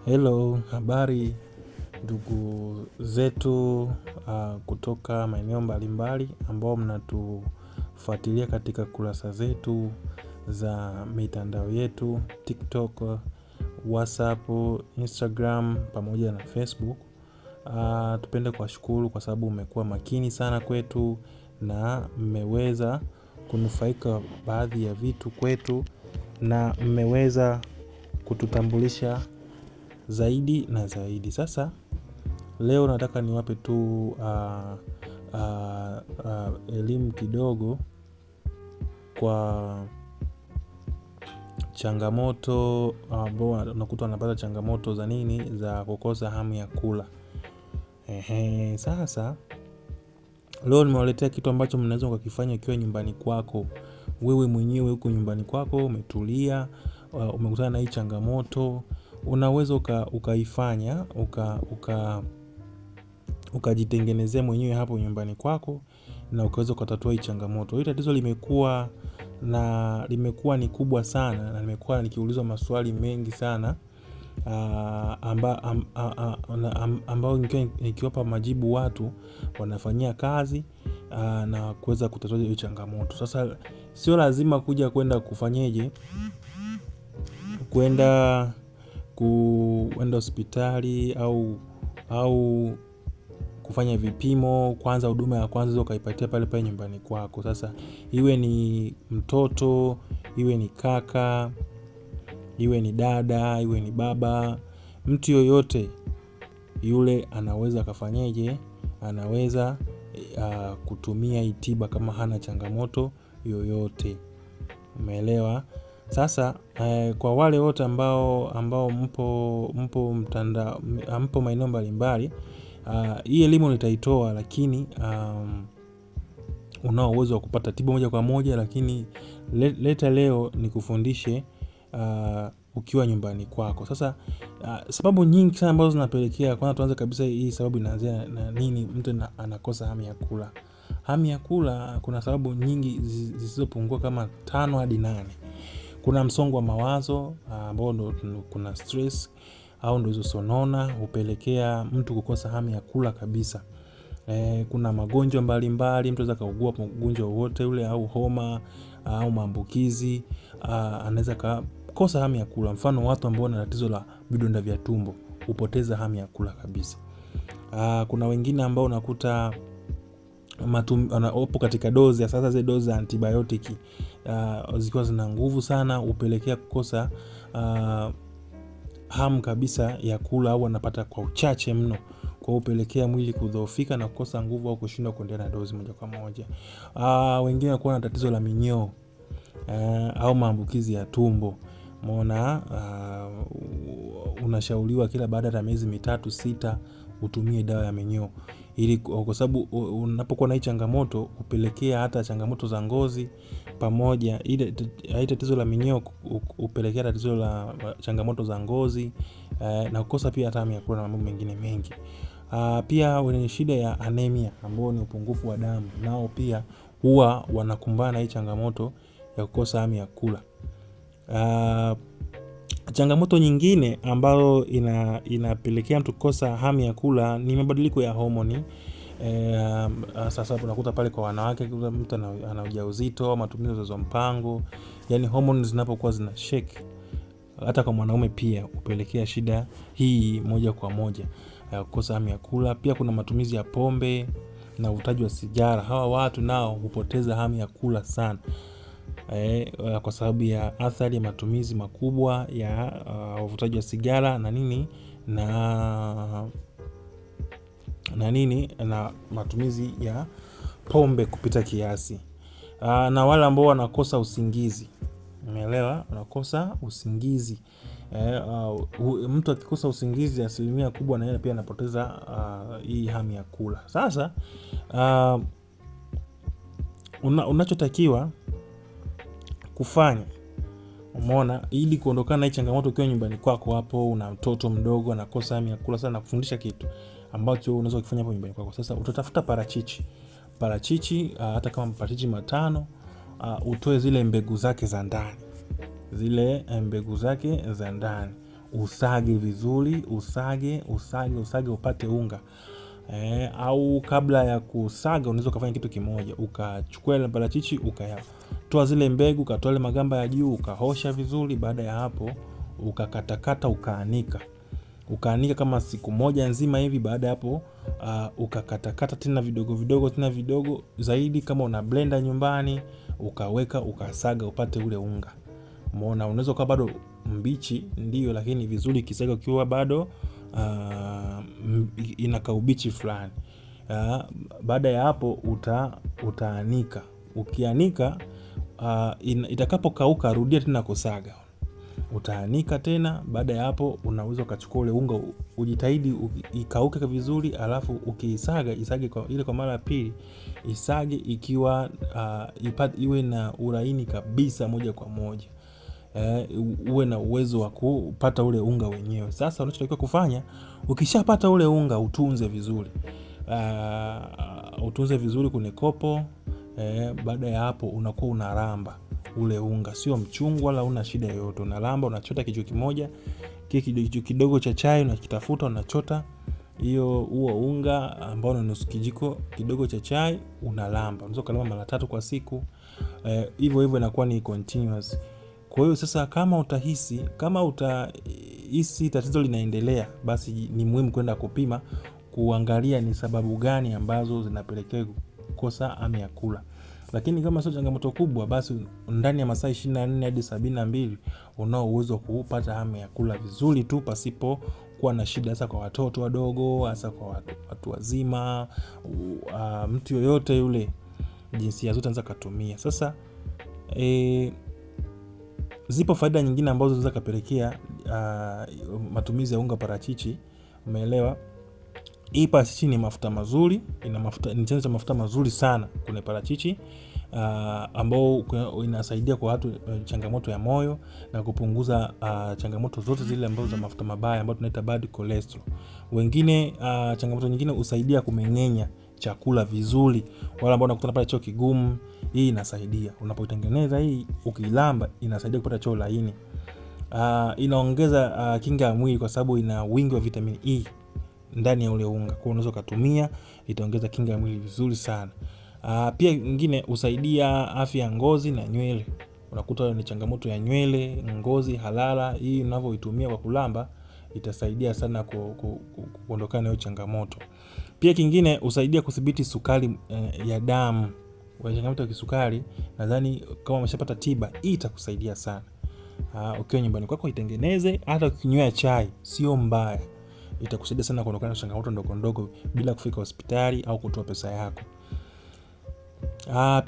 Hello, habari ndugu zetu kutoka maeneo mbalimbali ambao mnatufuatilia katika kurasa zetu za mitandao yetu TikTok, WhatsApp, Instagram pamoja na Facebook. Tupende kuwashukuru kwa sababu mmekuwa makini sana kwetu na mmeweza kunufaika baadhi ya vitu kwetu na mmeweza kututambulisha zaidi na zaidi. Sasa leo nataka niwape tu elimu kidogo kwa changamoto ambao unakuta wanapata changamoto za nini, za kukosa hamu ya kula. Sasa leo nimewaletea kitu ambacho mnaweza mkakifanya ukiwa nyumbani kwako. Wewe mwenyewe uko nyumbani kwako, umetulia, umekutana na hii changamoto, unaweza ukaifanya, ukajitengenezea mwenyewe hapo nyumbani kwako na ukaweza ukatatua hii changamoto. Hii tatizo limekuwa ni kubwa sana na nimekuwa nikiulizwa maswali mengi sana ambao nikiwapa majibu watu wanafanyia kazi na kuweza kutatua hiyo changamoto. Sasa sio lazima kuja kwenda kufanyeje, kwenda hospitali au kufanya vipimo. Kwanza huduma ya kwanza ukaipatia pale pale nyumbani kwako. Sasa iwe ni mtoto, iwe ni kaka, iwe ni dada, iwe ni baba, mtu yoyote yule anaweza akafanyeje, anaweza kutumia hii tiba kama hana changamoto yoyote. Umeelewa? Sasa kwa wale wote ambao mpo mtandao, mpo maeneo mbalimbali, hii elimu nitaitoa, lakini unao uwezo wa kupata tiba moja kwa moja, lakini leta leo nikufundishe ukiwa nyumbani kwako. Sasa sababu nyingi sana ambazo zinapelekea, kwanza tuanze kabisa hii sababu inaanzia na nini mtu anakosa hamu ya kula. Hamu ya kula kuna sababu nyingi zisizopungua kama 5 hadi 8. Kuna msongo wa mawazo ambao ndo kuna stress au ndo hizo sonona hupelekea mtu kukosa hamu ya kula kabisa. Kuna magonjwa mbalimbali, mtu anaweza kaugua ugonjwa wowote ule au homa au maambukizi, anaweza kukosa hamu ya kula. Mfano watu ambao wana tatizo la vidonda vya tumbo hupoteza hamu ya kula kabisa. Kuna wengine ambao unakuta wapo katika dozi ya sasa, zile dozi za antibiotiki zikiwa zina nguvu sana hupelekea kukosa hamu kabisa ya kula au anapata kwa uchache mno, kwa hupelekea mwili kudhoofika na kukosa nguvu au kushindwa kuendelea na dozi moja kwa moja. Wengine wanakuwa na tatizo la minyoo au maambukizi ya tumbo. Umeona, unashauriwa kila baada ya miezi 3-6 utumie dawa ya minyoo, ili kwa sababu unapokuwa na hii changamoto hupelekea hata changamoto za ngozi pamoja. Ile tatizo la minyoo hupelekea tatizo la changamoto za ngozi na kukosa pia hata hamu ya kula na mambo mengine mengi. Pia wenye shida ya anemia ambao ni upungufu wa damu, nao pia huwa wanakumbana na hii changamoto ya kukosa hamu ya kula. Changamoto nyingine ambayo inapelekea mtu kukosa hamu ya kula ni mabadiliko ya homoni. Sasa unakuta pale kwa wanawake mtu ana ujauzito, matumizi ya mpango, yani homoni zinapokuwa zina shake, hata kwa mwanaume pia hupelekea shida hii moja kwa moja kukosa hamu ya kula. Pia kuna matumizi ya pombe na uvutaji wa sigara. Hawa watu nao hupoteza hamu ya kula sana kwa sababu ya athari ya matumizi makubwa ya uvutaji wa sigara na nini na nini na matumizi ya pombe kupita kiasi. Na wale ambao wanakosa usingizi. Umeelewa? Wanakosa usingizi. Mtu akikosa usingizi asilimia kubwa na yeye pia anapoteza hii hamu ya kula. Sasa unachotakiwa kufanya, umeona, ili kuondokana na hii changamoto ukiwa nyumbani kwako hapo, una mtoto mdogo anakosa hamu ya kula sana, nakufundisha kitu ambacho unaweza kufanya hapo nyumbani kwako. Sasa utatafuta parachichi. Parachichi, hata kama parachichi 5, utoe zile mbegu zake za ndani. Zile mbegu zake za ndani. Usage vizuri, usage usage usage upate unga. Au kabla ya kusaga unaweza ukafanya kitu kimoja, ukachukua ile parachichi ukayatoa zile mbegu, ukatoa ile magamba ya juu, ukahosha vizuri. Baada ya hapo ukakatakata, ukaanika, ukaanika kama siku moja nzima hivi. Baada ya hapo ukakatakata tena vidogo vidogo tena vidogo zaidi, kama una blender nyumbani ukaweka, ukasaga upate ule unga. Umeona, unaweza ukawa bado mbichi ndio, lakini vizuri kisaga ukiwa bado ina kaubichi fulani. Baada ya hapo utaanika. Ukianika itakapokauka rudia tena kusaga, utaanika tena. Baada ya hapo unaweza ukachukua ule unga, ujitahidi ikauke vizuri, alafu ukiisaga isage kwa, ile kwa mara ya pili isage ikiwa iwe na ulaini kabisa moja kwa moja. Uwe na uwezo wa kupata ule unga wenyewe. Sasa unachotakiwa kufanya, ukishapata ule unga utunze vizuri. Utunze vizuri kwenye kopo. Baada ya hapo unakuwa unaramba ule unga, sio mchungu wala una shida yoyote. Unaramba, unachota kijiko kimoja, kile kijiko kidogo cha chai unakitafuta, unachota hiyo huo unga ambao ni nusu kijiko kidogo cha chai, unalamba. Unaweza kulamba mara 3 kwa siku. Hivyo hivyo inakuwa ni continuous. Kwa hiyo sasa kama utahisi tatizo linaendelea, basi ni muhimu kwenda kupima, kuangalia ni sababu gani ambazo zinapelekea kukosa hamu ya kula. Lakini kama sio changamoto kubwa, basi ndani ya masaa 24 hadi 72 unao uwezo kupata hamu ya kula vizuri tu pasipo kuwa na shida, hasa kwa watoto wadogo, hasa kwa watu wazima, mtu yoyote yule, jinsia zote anaweza kutumia. Sasa zipo faida nyingine ambazo zinaweza kapelekea matumizi ya unga parachichi. Umeelewa? Hii parachichi ni mafuta mazuri, ina mafuta, ni chanzo cha mafuta mazuri sana kwenye parachichi, ambao inasaidia kwa watu changamoto ya moyo na kupunguza changamoto zote zile ambazo za mafuta mabaya ambayo tunaita bad cholesterol. Wengine changamoto nyingine husaidia kumeng'enya chakula vizuri. Wale ambao wanakutana pale choo kigumu, hii inasaidia. Unapoitengeneza hii ukilamba inasaidia kupata choo laini. Inaongeza kinga ya mwili kwa sababu ina wingi wa vitamin E ndani ya ule unga. Kwa hiyo unaweza kutumia, itaongeza kinga ya mwili vizuri sana. Pia nyingine husaidia afya ya ngozi na nywele. Unakuta ni changamoto ya nywele, ngozi halala, hii unavyoitumia kwa kulamba itasaidia sana kuondokana na hiyo changamoto. Pia kingine husaidia kudhibiti sukari ya damu. Kwa changamoto ya kisukari, nadhani kama umeshapata tiba, hii itakusaidia sana. Ukiwa nyumbani kwako itengeneze, hata ukinywea chai sio mbaya. Itakusaidia sana kuondokana na changamoto ndogo ndogo bila kufika hospitali au kutoa pesa yako.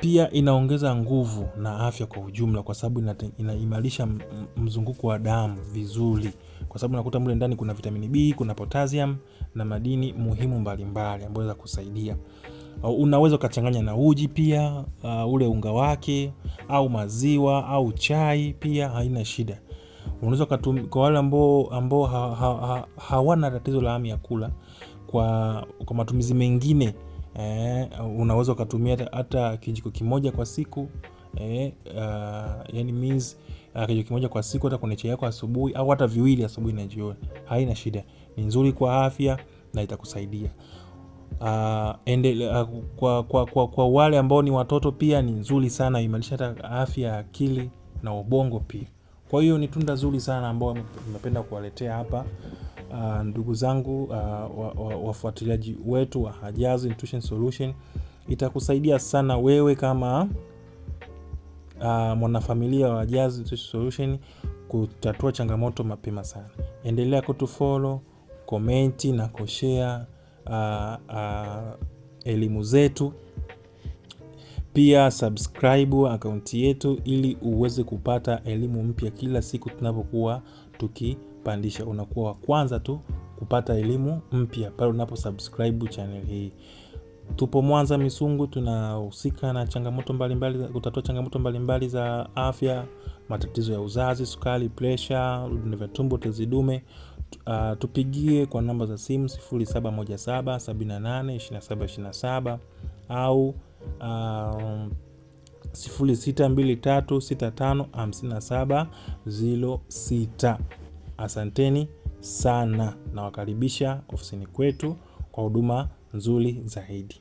Pia inaongeza nguvu na afya kwa ujumla kwa sababu inaimarisha mzunguko wa damu vizuri. Kwa sababu unakuta mle ndani kuna vitamini B, kuna potassium na madini muhimu mbalimbali ambayo yanaweza kusaidia. Unaweza ukachanganya na uji pia, ule unga wake, au maziwa au chai pia haina shida. Unaweza kwa wale ambao hawana tatizo la hamu ya kula, kwa matumizi mengine, unaweza ukatumia hata kijiko kimoja kwa siku, yani means kijiko kimoja kwa siku, hata kwenye chai yako asubuhi au hata viwili asubuhi na jioni, haina shida. Ni nzuri kwa afya na itakusaidia. Kwa wale ambao ni watoto pia ni nzuri sana, imarisha hata afya ya akili na ubongo pia. Kwa hiyo ni tunda zuri sana ambao nimependa kuwaletea hapa, ndugu zangu, wafuatiliaji wetu wa Hajazi Nutrition Solution. Itakusaidia sana wewe kama mwanafamilia wa Hajazi Nutrition Solution kutatua changamoto mapema sana. Endelea kutufollow, komenti na kushare elimu zetu. Pia subscribe akaunti yetu ili uweze kupata elimu mpya kila siku tunapokuwa tukipandisha. Unakuwa wa kwanza tu kupata elimu mpya pale unapo subscribe channel hii. Tupo Mwanza Misungu, tunahusika na changamoto mbalimbali, kutatua changamoto mbalimbali za afya, matatizo ya uzazi, sukari, pressure, vidonda vya tumbo, tezi dume. Tupigie kwa namba za simu 0717 78 27 27 au 0623 65 57 06. Asanteni sana, nawakaribisha ofisini kwetu kwa huduma nzuri zaidi.